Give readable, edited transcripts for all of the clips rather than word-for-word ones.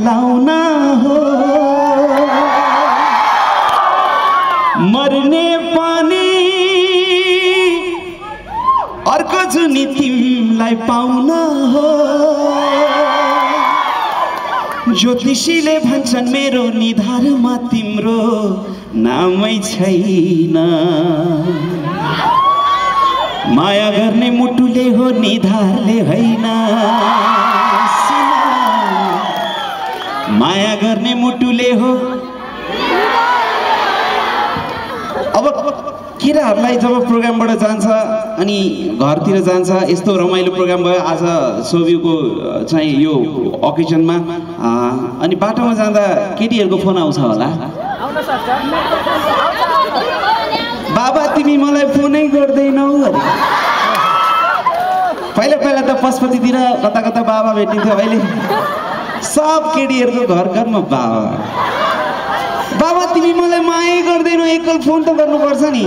लाउन हो मर्ने पनि अर्को जुनी तिमलाई पाउन हो ज्योतिषीले भन्छन् मेरो निधारमा तिम्रो नामै छैन माया गर्ने मुटुले हो निधारले होइन माया गर्ने मुटुले हो अब केटाहरूलाई जब प्रोग्रामबाट जान्छ अनि घरतिर जान्छ यस्तो रमाइलो प्रोग्राम भयो आज सोभिउको चाहिँ यो अकेजनमा अनि बाटोमा जाँदा केटीहरूको फोन आउँछ होला बाबा तिमी मलाई फोनै गर्दैनौ अरे पहिला पहिला त पशुपतितिर कता कता बाबा भेटिन्थ्यो अहिले सब केटीहरूको घर घरमा बाबा बाबा तिमी मलाई माया गर्दैनौ एकल फोन त गर्नुपर्छ नि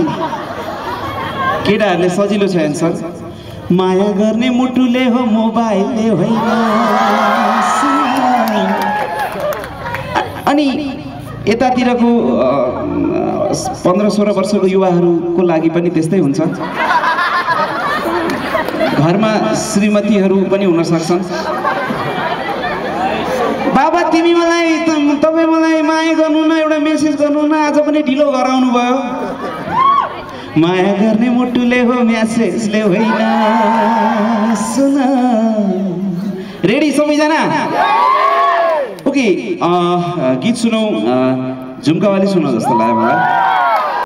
केटाहरूले सजिलो छ एन्सर माया गर्ने मुटुले हो मोबाइलले होइन अनि यतातिरको 15-16 वर्षको युवाहरूको लागि पनि त्यस्तै हुन्छ घरमा श्रीमतीहरू पनि हुन सक्छन् बाबा तिमी मलाई तपाईँ मलाई माया गर्नु न एउटा मेसेज गर्नु न आज पनि ढिलो घर आउनु भयो माया गर्ने मुटुले हो मेसेजले होइन सुन रेडी सबैजना ओके गीत सुनौ झुम्कावाली सुनौ जस्तो लाग्यो मलाई